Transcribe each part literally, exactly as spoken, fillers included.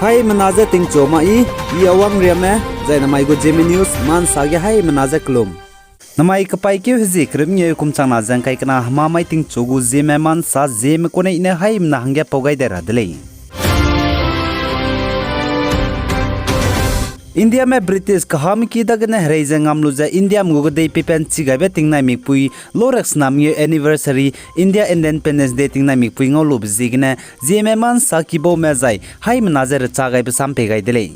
Haimena je tingchu ma i, i Awang Riame, zai namai gu Zeme News Ma Nsa ge haimena je kelum. Namai kepaîkeu hezie kereu mengeu kum changna ze ngkai kena hemamai tingchu gu Zeme Ma Nsa Zeme kune i ne haimena hangge pau gai dai ra de lei. Indiame British kahamki dagene herei ze ngam lu ze Indiame gu kedei peipen chigaibe tingnai mikpui loriaksena mengeu anniversary, India Independence Day tingnai mikpui ngau lube ziegene Zeme Ma Nsa kibaume zai haimena je recha gaibe sam pei gai de lei.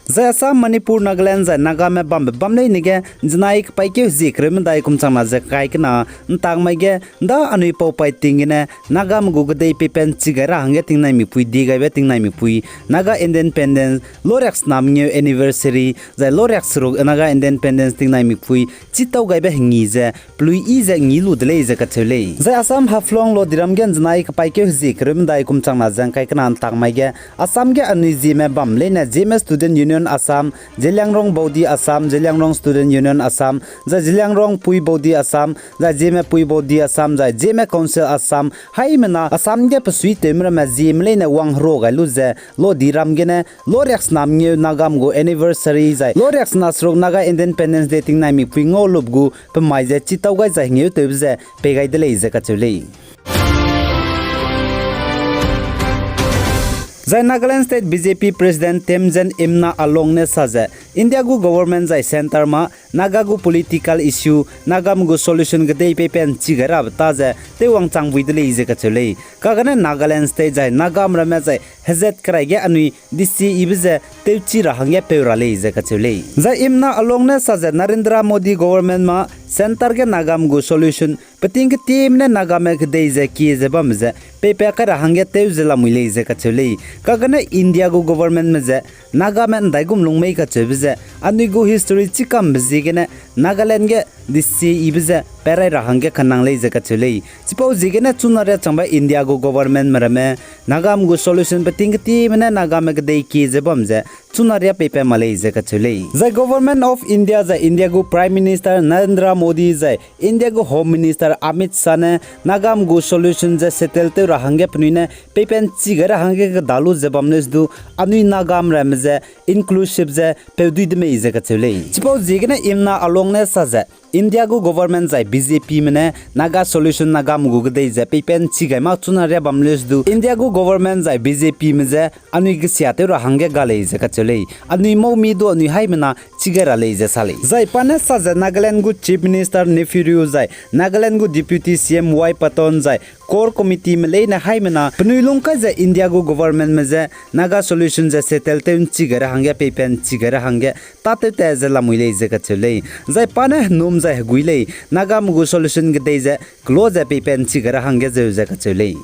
Zai Assam, Manipur, Nagaland zai Nagame bambe bam leine ge, nzenai kepaîkeu hezie kereu medai kum changna ze kai kena ntak mai ge, nda anui pau pai ting gene, Nagame gu kedei peipen chigai ra hangge tingnai mikpui, diegaibe tingnai mikpui, Naga Independence, loriaksena mengeu anniversary, zai loriakseruk Naga Independence tingnai mikpui, chitau gaibe hengi ze, pelui i ze ngi lu de lei ze kacheu lei. Zai Assam Haflong Lodiram ge nzenai kepaîkeu hezie kereu medai kum changna ze ngkai kena ntak mai ge, Assam ge anui Zeme bam leine Zeme Student Union Assam, Zeliangrong Baudi Assam, Zeliangrong Student Union Assam, zai Zeliangrong Pui Baudi Assam, zai Zeme Pui Baudi Assam, zai Zeme Council Assam, haimena Assam ge pesuitewme ramme Zeme leine wangherua gai lu ze, Lodiram gene, loriaksena mengeu Nagame gu anniversary zai, loriaksena seruk Naga Independence Day tingnai mikpui ngau lube gu, pemai ze chitau gai zai hengeutewbe ze, pei gai de lei ze kacheu lei. Zai Nagaland State B J P President Temjen Imna Along ne sa ze, India gu government zai centre ma Naga gu political issue, Nagame gu solution kedei peipen chigai rabe ta ze, tewwang chang bui de lei ze kacheu lei. Kagane Nagaland State zai Nagame ramme zai hezat kerai ge anui disi ibe ze tewchi ra hangge peu ra lei ze kacheu lei. Zai Imna Along ne sa ze Narendra Modi government ma centre ge Nagame gu solution peting ketieme ne Nagame kedei ze kie ze bamme ze peipat kai ra hangge tew ze lamui lei ze kacheu lei. Kagane India gu governmentme ze Nagame ndaigum lung mei kacheube ze anui gu history chikambe ziegene Nagaland ge disi ibe ze perai ra hangge kanang lei ze kacheu lei. Chipau ziegene chuna riâ changbe India gu governmentme ramme Nagame gu solution peting ketieme ne Nagame kedei kie ze bam ze chuna riâ peipat ma lei ze kacheu lei. Zai Government of India zai India gu Prime Minister Narendra Modi zai India gu Home Minister Amit Shah ne Nagame gu solution ze settle tew ra hangge penui ne peipen chigai ra hangge keda lu ze bam lei ze du anui Nagame ramme ze inclusive ze peudui de mei ze kacheu lei. Chipau ziegene Imna Along ne sa ze India gu government zai B J Pme ne Naga solution Nagame gu kedei ze peipen chigai mak chuna riâ bam lei ze du India gu government zai B J Pme ze anui gesia tew ra hangge ga lei ze kacheu lei. Anui maumi du anui haimena chigai ra lei ze sa lei. Zai pa ne sa ze Nagaland gu Chief Minister Neiphiu Rio zai Nagaland gu Deputy C M Y Patton zai Core Committeeme leine haimena penui lung kai ze India gu governmentme ze Naga solution ze settle tew nchigai ra hangge peipen chigai ra hangge tâtew tat ze lamui lei ze kacheu lei. Zai pa ne henum zai hegui lei, Nagame gu solution kedei ze kelo ze peipen chigai ra hangge zeu ze kacheu lei.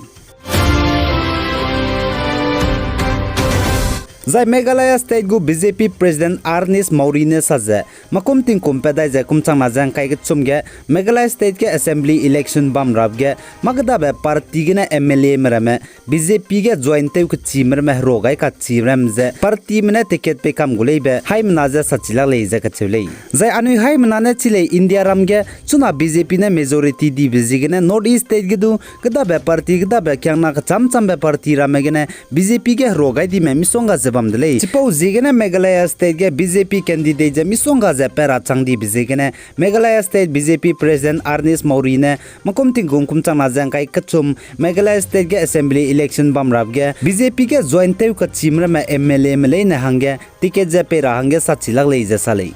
Zai Meghalaya State gu B J P President Anish Modi ne sa ze, makum tingkum pat dai ze kum changna ze ngkai kechum ge Meghalaya State ge Assembly election bam rabe ge, mâ kedabe party gene M L Ame ramme B J P ge join tew kechime ramme herua gai kachime ramme ze partyme ne ticket pei kam gu leibe haimena ze sachi lak lei ze kacheu lei. Zai anui haimena ne chi lei India ram ge chuna B J P ne majority dibe ziegene North East State ge du kedabe party kedabe kiangna kecham chambe party ramme gene B J P ge herua gai dime misongga ze bam de lei. Chipau ziegene Meghalaya State ge B J P candidate ze misongga ze pat ra chang dibe ziegene Meghalaya State B J P President Anish Modi ne makum tingkum kum changna ze ngkai kechum Meghalaya State ge Assembly election bam rabe ge B J P ge join tew kachime ramme M L Ame leine hangge ticket ze pei ra hangge sachi lak lei ze sa lei.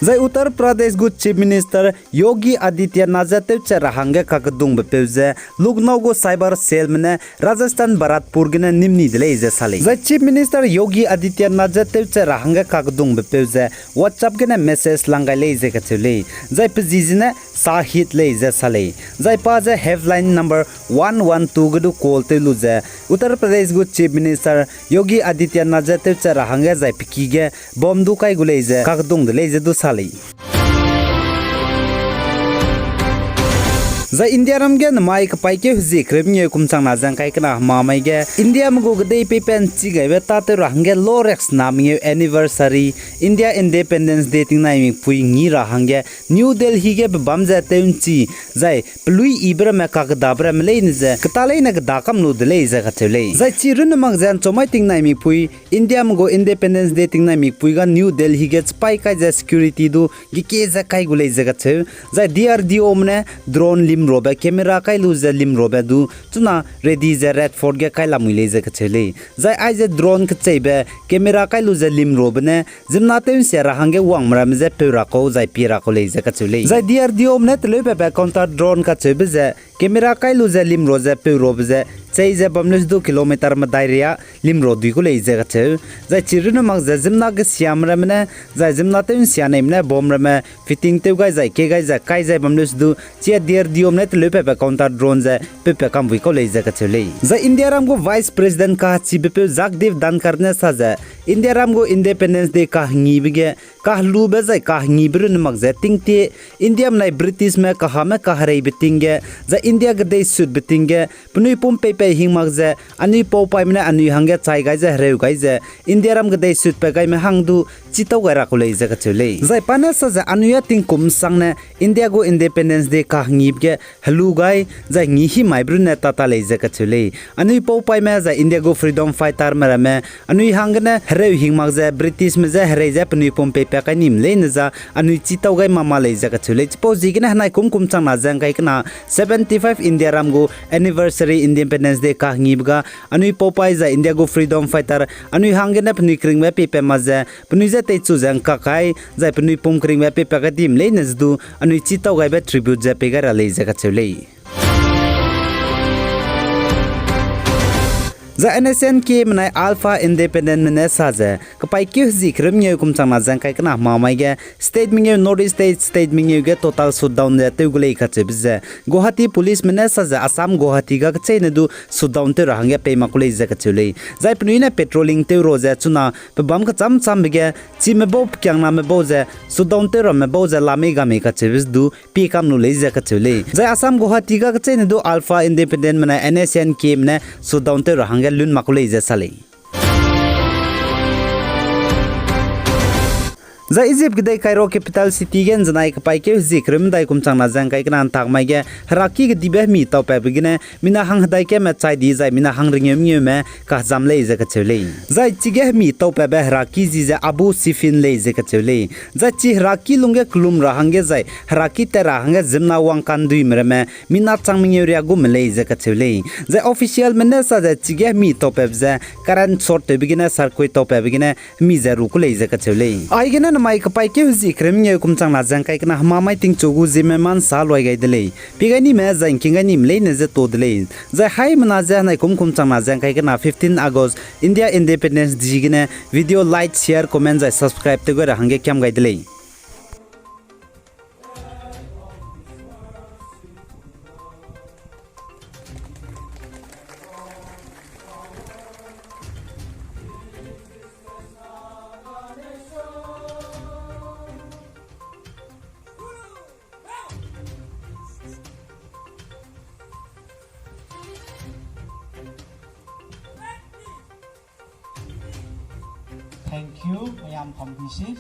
Zai Uttar Pradesh gu Chief Minister Yogi Adityanath je tewchat ra hangge kakedungbe peu ze Lucknow gu cyber cellme ne Rajasthan Bharatpur gene nimni de lei ze sa lei. Zai Chief Minister Yogi Adityanath je tewchat ra hangge kakedungbe peu ze WhatsApp gene message lang gai lei ze kacheu lei. Zai pe zi zene Shahid lei ze sa lei. Zai pa ze helpline number one one two ge du call tew lu ze Uttar Pradesh gu Chief Minister Yogi Adityanath je tewchat ra hangge zai pe ki ge bomb du kai gu lei ze kakedung de lei ze du sa lei. Zai Indiaram ge namai kepaîkeu hezie kereu mengeu kum changna ze ngkai kena hemamai ge Indiame gu kedei peipat nchi gaibe tâtew ra hangge loreksena mengeu anniversary, India Independence Day tingnai mikpui ngi ra hangge New Delhi ge pebâm ze tew nchi, zai peluî yibe ramme kakedabe ramme leine ze keta leine keda kam lu de lei ze kacheu lei. Zai chi runne mak ze nchomai tingnai mikpui, Indiame gu Independence Day tingnai mikpui ga New Delhi ge chipaî kai ze security du gekie ze kai gu lei ze kacheu. Zai D R D Ome ne drone limrobe camera kai lu ze limrobe du chuna ready ze Red Fort ge kai lamui lei ze kacheu lei. Zai aize drone kecheibe camera kai lu ze limrobe ne ziemmena tew nsia ra hangge wangme ramme je peu ra kau zai pie ra kau lei ze kacheu lei. Zai D R D Ome ne teleupabe counter drone kacheube ze camera kai lu ze limro ze peu robe ze chei ze bam leu se du kilometer medai ria limro dui gu lei ze kacheu. Zai chi runne mak ze ziemmena gesiame ramme ne, zai ziemmena tew nsia neime ne bomb ramme fitting tew gai zai kie gai ze kai zai bam leu se du, chia D R D Ome ne teleupabe counter drone ze peupat kam bui kau lei ze kacheu lei. Zai Indiaram gu Vice President kahechibepeu Jagdeep Dhankhar ne sa ze, Indiaram gu Independence Day kahengibe ge, kahelube zai kahengibe runne mak ze tingtie, Indiame nai Britishme kahame kahereibe ting ge, zai India kedei sutbe ting ge, penui pum peipei hing mak ze, anui paupaime ne anui hangge chai gai ze hereu gai ze, Indiaram kedei sutpat gaime hang du chitau gai ra kau lei ze kacheu lei. Zai pa ne sa ze anui â tingkum sangne India gu Independence Day kahengibe ge helu gai, zai ngi himaibe runne tata lei ze kacheu lei. Anui paupaime zai India gu freedom fighterme ramme, anui hanggene hereu hing mak ze Britishme je herei ze penui pum peipei kai nime leine za, anui chitau gai mama lei ze kacheu lei. Chipau ziegene henai kum kum changna ze ngkai kena seventy-five Indiaram gu anniversary Independence Day kahengibe ga, anui paupai zai India gu freedom fighter, anui hanggene penui keringbe peipat ma ze, penui je teichu ze ngkak kai, zai penui pum keringbe peipat kai dime leine ze du, anui chitau gaibe tribute ze pei gai ra lei ze kacheu lei. Zai N S N K menai Alpha Independentme ne sa ze, kepaîkeu hezie kereu mengeu kum changna ze ngkai kena hemamai ge, state mengeu North East state, state mengeu ge total shutdown ze tew gu lei kacheube ze, Guwahati policeme ne sa ze Assam Guwahati ga kecheîne du shutdown tew ra hangge pei mak ku lei ze kacheu lei. Zai penui ne patrolling tew ra ze chuna pebâm kechâm châmbe ge, chime bau pekiangname bau ze, shutdown tew ramme bau ze la mei ga mei kacheube du, pie kam lu lei ze kacheu lei. Zai Assam Guwahati ga kecheîne du Alpha Independentme ne N S N Kme ne shutdown tew ra hangge lun mak ku lei ze sa lei. Zai Egypt kedei Cairo capital city ge nzenai kepaîkeu hezie kereu medai kum changna ze ngkai kena ntak mai ge heraki kedibe hemi taupatbe gene mina hang hedai keme chai di zai mina hang rengeu mengeume kahezam lei ze kacheu lei. Zai chige hemi taupatbe heraki ji ze Abu Siffin lei ze kacheu lei. Zai chi heraki lungge kelum ra hangge zai heraki tat ra hangge ziemmena wangkanduime ramme mina chang mengeu riak gume lei ze kacheu lei. Zai officialme ne sa ze chige hemi taupatbe ze current short tewbe gene circuit taupatbe gene hemi ze ru ku lei ze kacheu lei. Aigene namai kepaîkeu hezie kereu mengeu kum changna ze ngkai kena hemamai tingchu gu ziemme ma nsa luai gai de lei. Pie gai nime zai ngking gai nime leine ze to de lei. Zai haimena ze henai kum kum changna ze ngkai kena fifteen August India Independence Day gene video like, share, comment zai subscribe tew gai ra hangge kiam gai de lei. Thank you, Mayam Company.